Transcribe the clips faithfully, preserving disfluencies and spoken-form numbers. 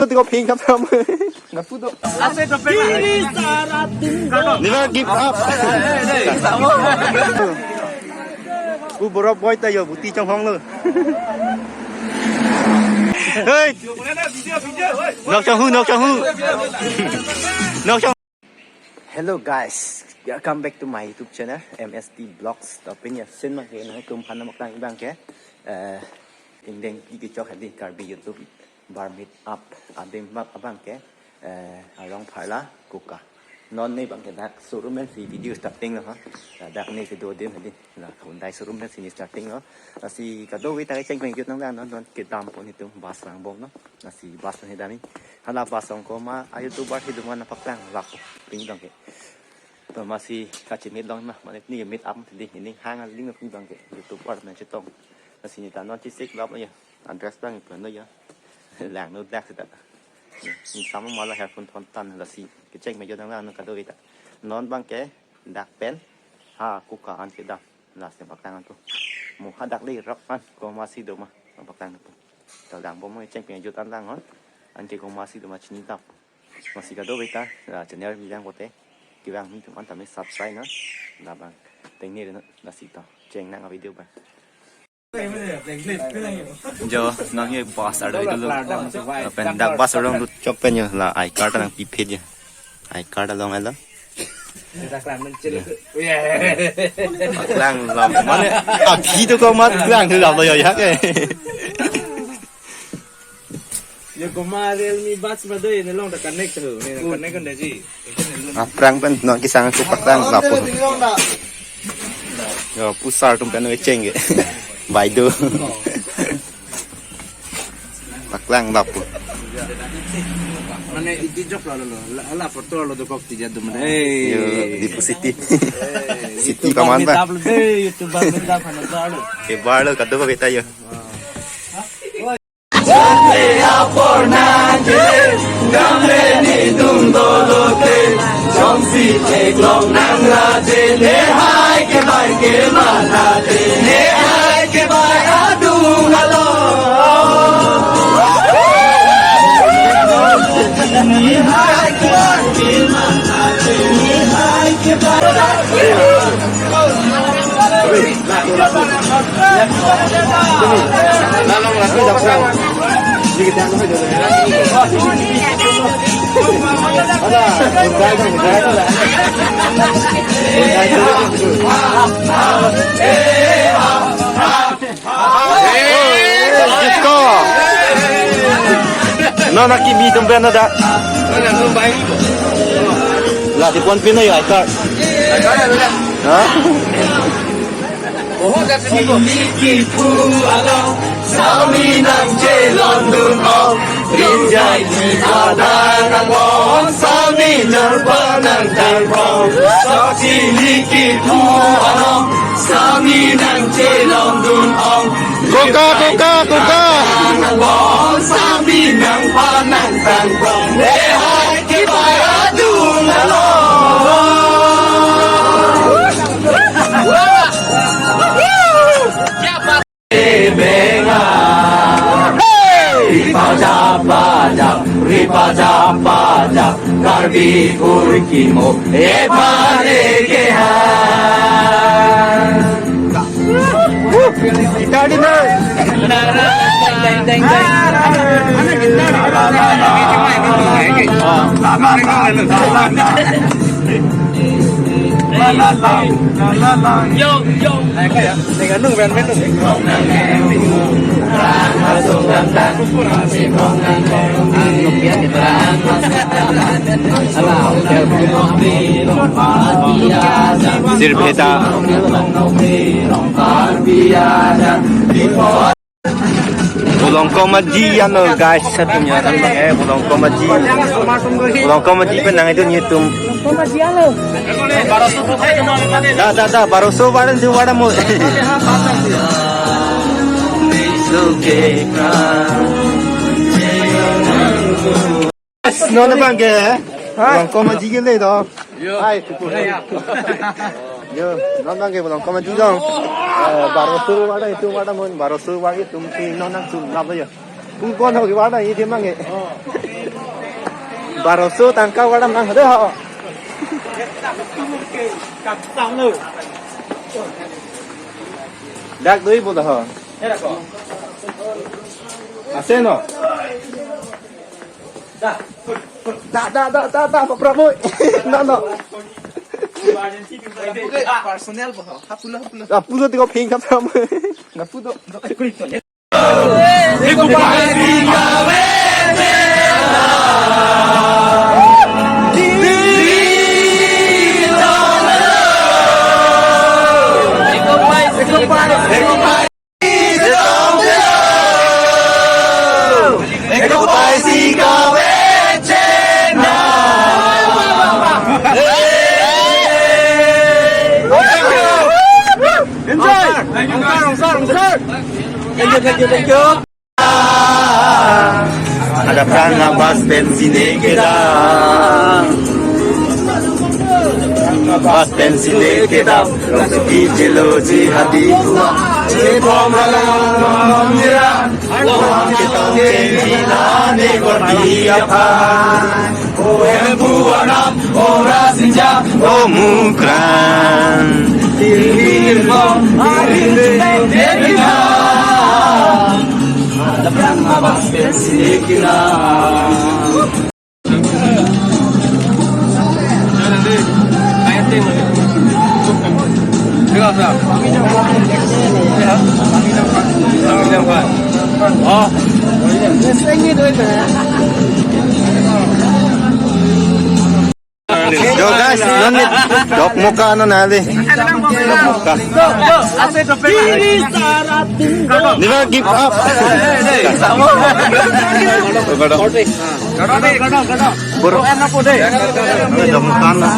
Tiko pink kap sam. Napu to. Never give up. U borok boy ta yo buti chonghong lo. Hey. Nok chonghu, nok chonghu. Nok chong. Hello guys, welcome back to my YouTube channel M S T Vlogs. To pini ya sin ma ke nangtum han mak tang ibang ke. Eh, ingdeng di kechok hadi Karbi YouTube bar meet up adim bak abang ke, eh, arong pharla kuka. Non ne bang ke dak showroom si video starting lo ha. Dak ne kedo adim hadi. La Hyundai showroom si ne starting lo. Lasi kadokave ta cheng peng jut nang dan non non kedam pon itum bus langbom lo. Lasi bus ne dami. Hala bus ong ko ma a YouTuber si duman paklang lapu. Pini bang ke. To masi kachimit long ma, mane ni meet up di ini hang aling pini bang ke YouTuber na chetong. Lasi ne ta non chisik lap ya. Address bang ipon ya. Lang no dak seta. Ni sama mala headphone thon tan lasi kecheng me jodang lang no kadokave ta. Non bang ke dak pen. Ha kuka an kedam. Lasi paklang an tu. Mu hadak le rap an ko masi do ma. Paklang tu. Tadang bom mo cheng peng jut an lang on. An ke ko masi do ma chini tap. Masi kadokave ta, la channel bilang kote, kevang mi tum an tame subscribe na, la bang, tengne na, lasi to, cheng nang a video bang. Jo, nang ye bus ardo itu lo. Pen dak bus arong lut chok pen yo, la I card nangpiphet yo. I card along alo. Paklang lam, mane, aphi to ko mat klang tu lam lo yo ya ke. Yo, koma Realme buds ma do, ne long ta connect tu, ne connect kan daji. Aphrang pen non kisang aku paklang lapu. Yo, pusar tum pen cheng ke. Baidu. Paklang lapu. Mane iti jok lo lo, la, la photo lo dokok tija dum. Hey. Yo, di City. City paman ba. Dap lo de, YouTuber dap hana dap lo. Ke bar lo kadokave ta yo. Jitko. Non aki bi tum pen ada. La di pon pin ya ita. Ha? Sami nang chelon dun ong, rinjai di pada nang ong, sami nang panang tang ong, saksi liki pu anong, sami nang chelon dun ong. Koka, koka, koka. Nang ong, sami nang panang tang ong. Eh, hai ke bai adung along. Benga. Ripajap pajap, ripajap pajap, Karbi kurkimo, epare keha. Guitar di na. Yo, yo. Sir Bheda. Bolong comedy ano guys, satu nyaran bang eh, bolong comedy. Bolong comedy pen nang itu nyitum. Comedy ano? Da, da, da, baroso baran tu baran mo. Nono bang ke, eh? Bolong comedy ke le do. Hai, kuku. Yo, non bang ke bolong comedy dong. Eh, baroso baran itu baran mo, baroso baran itu mungkin non nang sum nap ya. Kung kon ho ki warna ini dia mang eh. Baroso tangka warna mang ho deh ho. Dak dui bola ho. Ase no. Da, da, da, da, da, Pak Prabowo. No, no. Personal po. Hapulo, hapulo. Hapulo tiko pink Pak Prabowo. Hapulo. Enjoy! Thank you, sir. Thank you, thank you, thank you. Adapran na bus pen sine kedam. Bus pen sine kedam. Rong sepi jelo ji hadi tua. Jebom halang mira. Wang ketong ke mina ne gordi aphan. O hem bu anam, o rasinja, o mukran. Tirmir bom, tirmir bom, tirmir bom. Adapran na bus pen sine kedam. Yo guys, non ni Dokmoka non nali. Dokmoka. Never give up. Bro, Dokmoka na.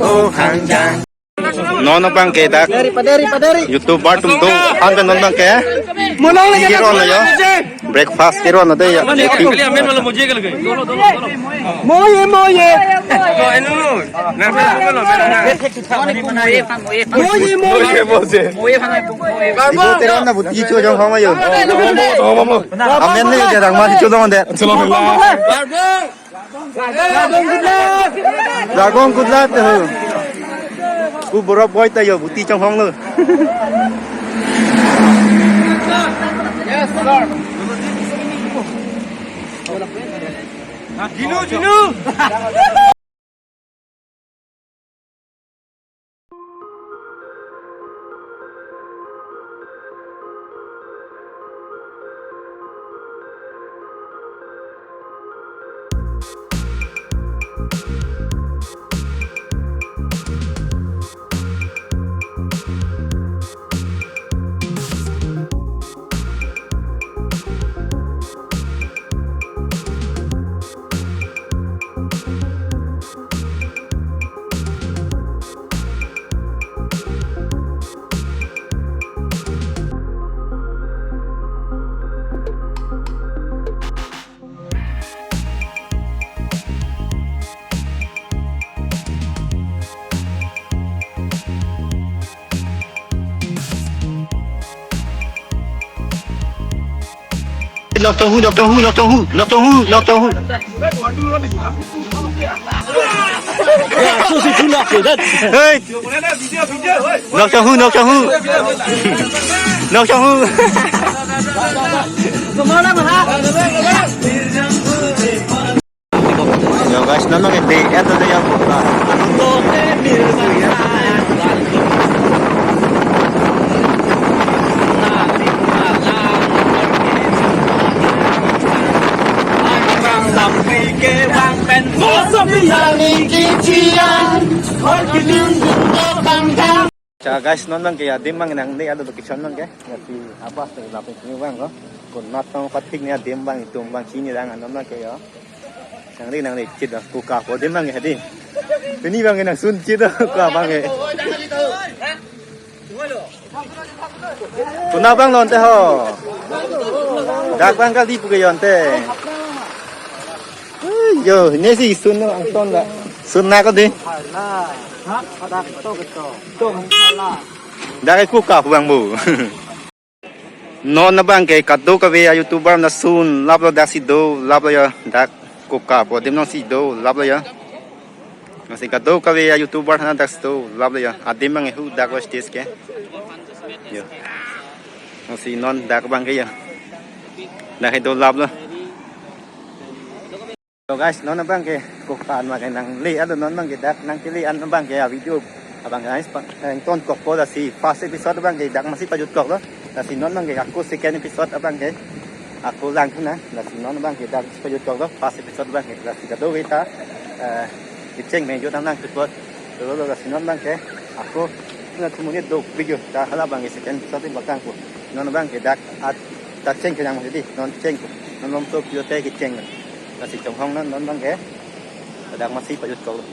Oh, hangjang. Non abang ke dak. Paderi, paderi, paderi. YouTuber atum do. Anta non abang ke. Monang lagi. Kiro na yo. Breakfast kiro na de ya. Moye, moye. Moye, moye. Ibu teron na buti cho jong hong ayo. Amen ne jarang ma cho dong de. Dragon good luck. Dragon good luck ho. Ku borok boy ta yo buti chonghong lo. Yes, sir. Dinu, Dinu. Doctor Hu, Doctor Hu, Doctor Hu, Doctor Hu, Doctor Hu. Hey! Doctor Hu, Doctor Hu. Doctor Hu. Yo guys, non ke de, ya to de ya. Cha guys, non abang ke adim abang nangli alo location abang ke. Ya si apa se lapen ni abang ko. Konat tong patik ni adim abang itum abang chini dang non abang ke yo. Nangli nangli chit do kuka po adim abang ke di. Pini abang nangsun chit do kuka abang ke. Konat abang lo ante ho. Dak abang kali pu ke yo ante. Yo, ne si sun lo angton da. Sun na ko di. Hala. Ha? Dak to to. To hala. Dak ko ka huang bu. Non abang ke kadokave a-YouTuber na sun laplo, dak si dolaplo ya, dak koka pu adim nang si dolaplo ya. Lasi kadokave a-YouTuber na dak si dolaplo ya. Adim abang hu dak lo stage ke. Yo. Lasi non dak abang ke ya. Dak he dolaplo. So guys, non abang ke koka an abang ke nangle-etlo, non abang ke dak nangkele an abang ke a-video abang guys, pa, eh, ton kokpo, lasi first episode abang ke dak masi pajut koklo. Lasi non abang ke ako second episode abang ke ako lang thuna. Lasi non abang ke dak pajut koklo first episode abang ke. Lasi kadokave ta, eh, kecheng me jut nang nang chutpo. Lo lo, lasi non abang ke ako na tumuni do video ta hala abang ke second episode in bakang ko. Non abang ke dak at ta cheng ke yang jadi non cheng ko. Non lom to pio te kecheng. Lasi chonghong non, non abang ke dak masi pajut koklo.